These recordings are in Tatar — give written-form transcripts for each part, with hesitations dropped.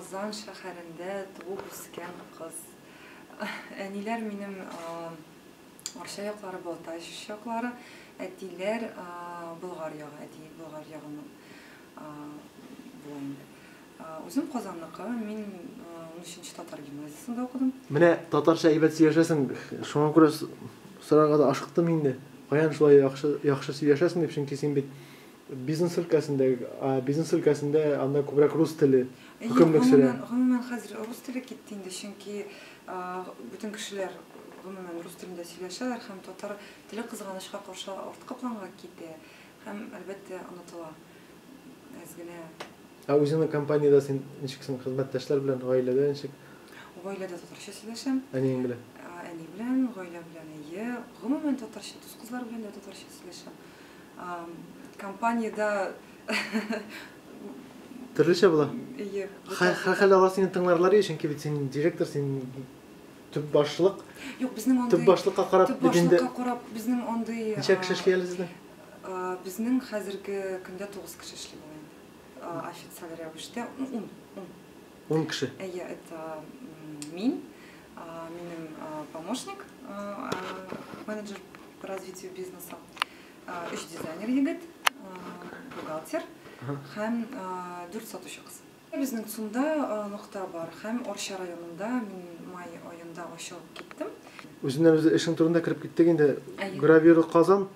Казан шәһәрендә туып үскән кыз. Әниләр минем Арча яклары, Балтач яклары, әтиләр Болгар ягы, әти Болгар ягыннан була инде. Үзем Казанныкы, мин 13 татар гимназиясендә укыдым. Менә татарча әйбәт сөйләшәсең, шуңа күрә сорарга да ашыктым инде. Каян шулай яхшы яхшы сөйләшәсең дип, чөнки син бит бизнес өлкәсендә, бизнес өлкәсендә анда күбрәк рус теле хөкемлек сөрә. Гомумән, хәзер рус теле китте инде, чөнки бөтен кешеләр гомумән рус телендә сөйләшәләр һәм татар теле кызганычка каршы арткы планга китә һәм, әлбәттә, онытыла. Әз генә. Ә үзеңнең компаниядә син ничек соң, хезмәттәшләр белән, гаиләдә ничек? Гаиләдә татарча сөйләшәм. Әниең белән? Әни белән, гаилә белән, әйе. Гомумән татарча, дус кызлар белән дә татарча сөйләшәм. Компаниядә Төрлечә була. Әйе. Һәрхәлдә алар сине тыңларлар иде, чөнки бит син директор, син төп башлык. Юк, безнең андый Төп башлыкка карап төп башлыкка карап безнең андый Ничә кеше эшли әле сезнең? Безнең хәзерге көндә 9 кеше эшли була инде. Официаль рәвештә 10, 10. 10 кеше. Әйе, это мин, минем помощник, менеджер по развитию бизнеса, өч дизайнер егет, бухгалтер һәм 4 сатучы кыз. Безнең ЦУМда нокта бар һәм Арча районында мин май аенда ачылып киттем. Үзеннән үзе эшең турында кереп киттек инде. Гравюра Казан.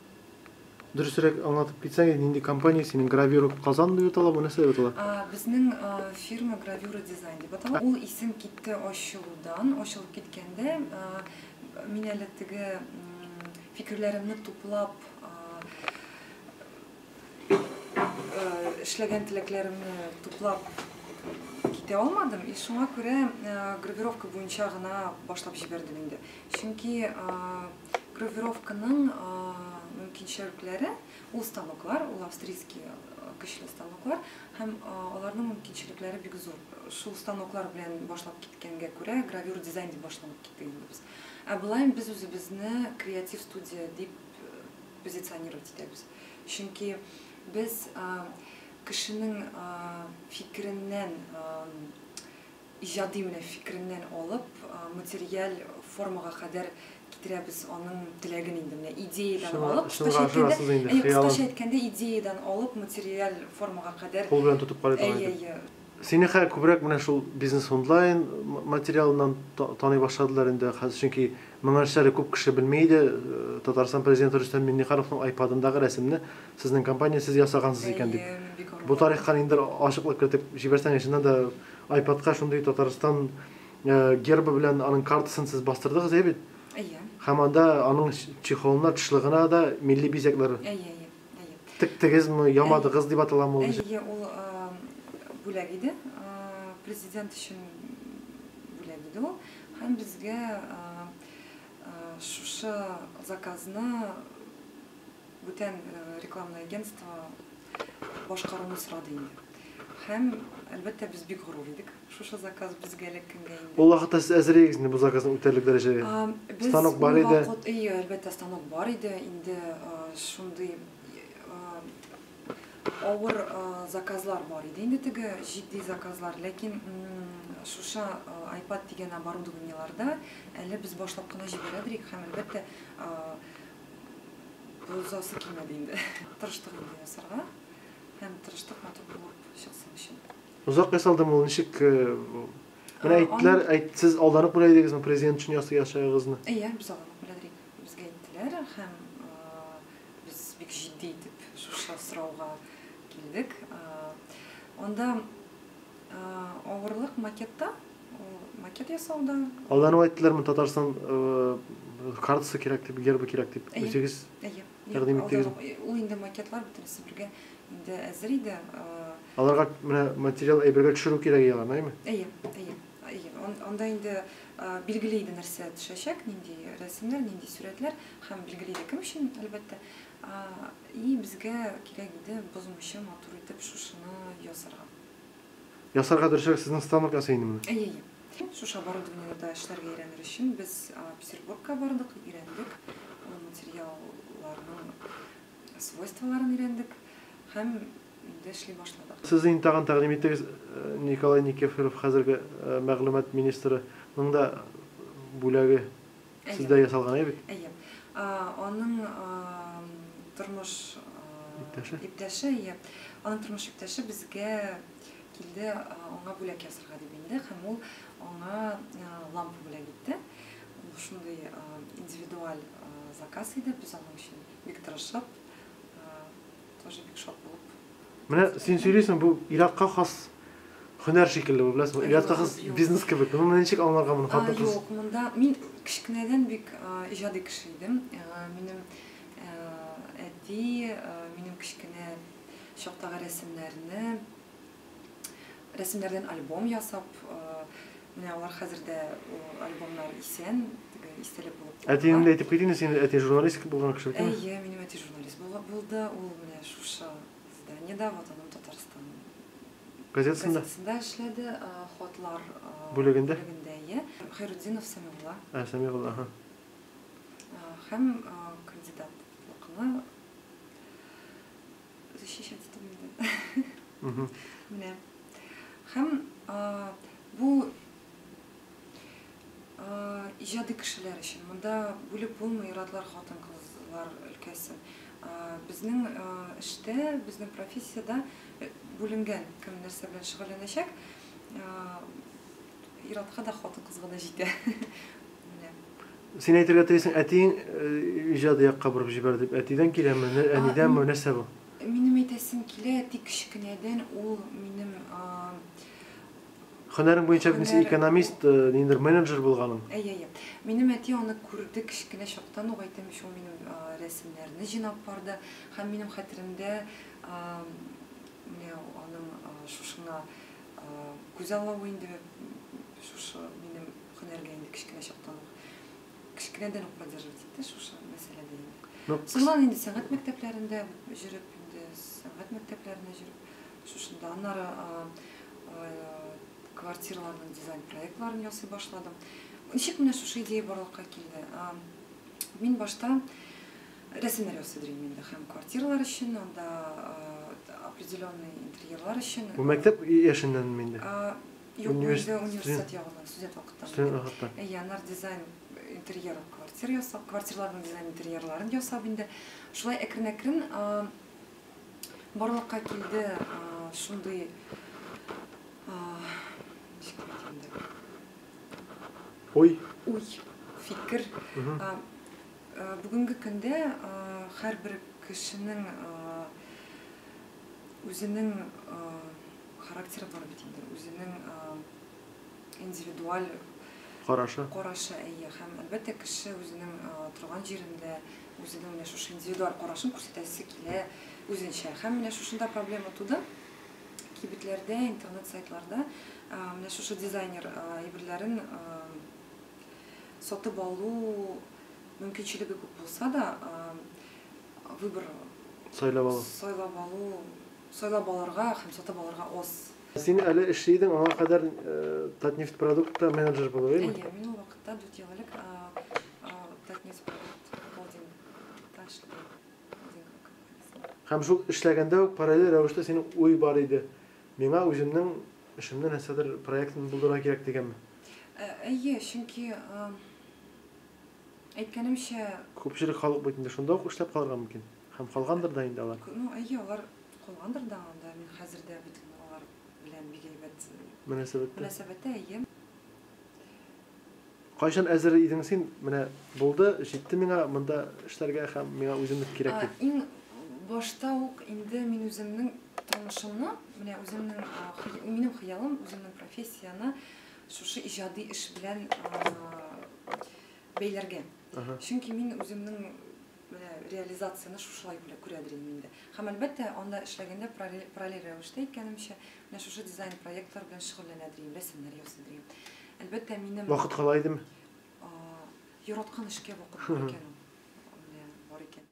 Дөресрәк аңлатып китсәң, нинди компания синең? Гравюра Казан дип атала, бу нәрсә дип атала? Безнең фирма Гравюра Дизайн дип атала. Ул исем китте ачылудан, ачылып киткәндә мин әле теге фикерләремне туплап, эшләгән теләкләремне туплап китә алмадым. И шуңа күрә гравировка буенча гына башлап җибәрдем инде. Чөнки гравировканың мөмкинчелекләре ул станоклар, ул австрийский көчле станоклар һәм аларның мөмкинчелекләре бик зур. Шул станоклар белән башлап киткәнгә күрә гравюр дизайн дип башланып китте инде без. Ә болай без үзебезне креатив студия дип позиционировать итәбез. Чөнки без кешенең фикереннән, иҗади менә фикереннән алып, материаль формага кадәр китерәбез аның теләген инде менә идеядан алып, кыскача әйткәндә, идеядан алып материаль формага кадәр кул белән тотып карый торган. Әйе. Сине хәзер күбрәк менә шул бизнес онлайн материалыннан таный башладылар инде хәзер, чөнки моңарчы әле күп кеше белми иде. Татарстан президенты Рөстәм Миңнехановның iPad-ындагы рәсемне сезнең компания сез ясагансыз икән дип. Бу тарихка ниндидер ачыклык кертеп җибәрсәң, чыннан да iPad-ка шундый Татарстан гербы белән аның картасын сез бастырдыгыз, әйе бит? Әйе. Һәм анда аның чехолына, тышлыгына да милли бизәкләр. Әйе, әйе. Әйе. Тектегезме, ямадыгыз дип аталамы ул? Әйе, ул бүләк иде. Президент өчен бүләк иде ул. Һәм безгә шушы заказны бүтән рекламный агентство башкаруны сорады инде. Һәм, әлбәттә, без бик горур идек. Шушы заказ безгә эләккәнгә инде. Ул вакытта сез әзер идегез инде бу заказны үтәрлек дәрәҗәгә? Станок бар иде. Әйе, әлбәттә, станок бар иде. Инде шундый авыр заказлар бар иде инде, теге җитди заказлар. Ләкин шушы iPad дигән оборудованиеларда әле без башлап кына җибәрәдер һәм, әлбәттә, бозасы килмәде инде. Тырыштык инде ясарга һәм тырыштык матур булып чыксын өчен. Озак ясалдымы ул, ничек? Менә әйттеләр, әйт, сез алдан ук белә идегезме президент өчен ясаягызны? Әйе, без алдан ук белә идек. Безгә әйттеләр һәм без бик җитди итеп шушы сорауга килдек. Анда авырлык макетта, ул макет ясауда. Алдан ук әйттеләрме Татарстан картасы кирәк дип, гербы кирәк дип? Үзегез тәкъдим иттегезме? Ул инде макетлар бөтенесе бергә инде әзер иде. Аларга менә материал әйбергә төшерү кирәк иде аларны, әйеме? Әйе, әйе. Әйе. Анда инде билгеле иде нәрсә төшәчәк, нинди рәсемнәр, нинди сурәтләр һәм билгеле иде кем өчен, әлбәттә. И безгә кирәк иде бозмыйча матур итеп шушыны ясарга. Ясарга дөресрәк сезнең станок ясый инде моны? Әйе, әйе. Шушы оборудованиедә эшләргә өйрәнер өчен без Петербургка бардык, өйрәндек. Ул материалларның свойстволарын өйрәндек һәм инде эшли башладык. Сез инде тагын тәкъдим иттегез, Николай Никифоров хәзерге мәгълүмат министрының да бүләге сездә ясалган, әйе бит? Әйе. Аның тормыш иптәше, иптәше, әйе. Аның тормыш иптәше безгә килде аңа бүләк ясарга дип инде, һәм ул аңа лампа бүләк итте. Ул шундый индивидуаль заказ иде, без аның өчен бик тырышып, тоже бик шат булып. Менә син сөйлисең, бу ир-атка хас һөнәр шикелле, бу, беләсеңме? Ир-атка хас бизнес кебек. Моны ничек аңларга моны хатын-кыз? Юк, монда мин кечкенәдән бик иҗади кеше идем. Минем әти минем кечкенә чактагы рәсемнәрне, рәсемнәрдән альбом ясап, менә алар хәзер дә ул альбомнар исән, теге истәлек булып калган. Әтиеңне дә әйтеп китик инде, синең әти журналист булган кеше бит, әйе? Әйе, минем әти журналист булды. Ул менә шушы зданиедә, Ватаным Татарстан газетасында, газетасында эшләде, хатлар бүлегендә. Бүлегендә, әйе. Хәйрутдинов Сәмигулла. Ә, Сәмигулла, аһа. Һәм кандидатлыкны защищать итеп инде. Менә. Һәм бу иҗади кешеләр өчен. Монда бүлеп булмый ир-атлар, хатын-кызлар өлкәсен. Безнең эштә, безнең профессиядә бүленгән, кем нәрсә белән шөгыльләнәчәк, ир-атка да, хатын-кызга да җитә. Менә. Син әйтергә телисең, әтиең иҗади якка борып җибәрде дип. Әтидән киләме, әнидәнме, нәрсә бу? Минем әйтәсем килә, әти кечкенәдән ул минем Һөнәрең буенча бит син экономист, ниндидер менеджер булганың. Әйе, әйе. Минем әти аны күрде кечкенә чактан ук, әйтәм ич, ул минем рәсемнәрне җыйнап барды. Һәм минем хәтеремдә менә аның шушыңа күз аллавы инде, шушы минем һөнәргә инде кечкенә чактан ук, кечкенәдән үк поддерживать итте шушы мәсьәләдә инде. Соңыннан инде сәнгать мәктәпләрендә йөреп, инде сәнгать мәктәпләренә йөреп, шушында аннары квартираларның дизайн проектларын ясый башладым. Ничек менә шушы идея барлыкка килде? Мин башта рәсемнәр ясый идем инде, һәм квартиралар өчен, анда определенный интерьерлар өчен. Бу мәктәп яшеннәнме инде? Юк, бу инде университет ягыннан, студент вакыттан. Студент вакытта. Әйе, аннары дизайн интерьер квартир ясап, квартираларның дизайн интерьерларын ясап инде. Шулай әкрен-әкрен барлыкка килде шундый, ничек әйтим инде? Уй. Уй, фикер. Бүгенге көндә һәрбер кешенең үзенең характеры бар бит инде, үзенең индивидуаль карашы. Карашы, әйе. Һәм әлбәттә кеше үзенең торган җирендә үзенең менә шушы индивидуаль карашын күрсәтәсе килә үзенчә. Һәм менә шушында проблема туды. Кибетләрдә, интернет сайтларда менә шушы дизайнер әйберләрен сатып алу мөмкинчелеге күп булса да, выбор сайлап алу. Сайлап алу, сайлап алырга һәм сатып алырга аз. Син әле эшли идең, аңа кадәр Татнефть-Продуктта менеджер булып, әйеме? Әйе, мин ул вакытта 4 ел элек Татнефть-Продукт холдингта эшләдем. Холдинг компаниясендә. Һәм шул эшләгәндә үк параллель рәвештә синең уй бар иде. Миңа үземнең эшемне нәрсәдер проектын булдырырга кирәк дигәнме? Әйе, чөнки әйткәнемчә, Күпчелек халык бит инде шунда ук эшләп калырга мөмкин. Һәм калгандыр да инде алар. Ну, әйе, алар калгандыр да анда. Мин хәзер дә бит алар белән бик әйбәт мөнәсәбәттә. Мөнәсәбәттә, әйе. Кайчан әзер идең син? Менә булды, җитте миңа монда эшләргә һәм миңа үземнеке кирәк дип. Иң башта ук инде мин үземнең тормышымны, менә үземнең, минем хыялым, үземнең профессияне шушы иҗади эш белән бәйләргә. Чөнки мин үземнең менә реализацияне шушылай күрәдер идем инде. Һәм әлбәттә, анда эшләгәндә параллель рәвештә әйткәнемчә, менә шушы дизайн проектлар белән шөгыльләнәдер идем, рәсемнәр ясыйдыр идем. Әлбәттә, минем вакыт кала идеме? Яраткан эшкә вакыт бар икән ул. Менә бар икән.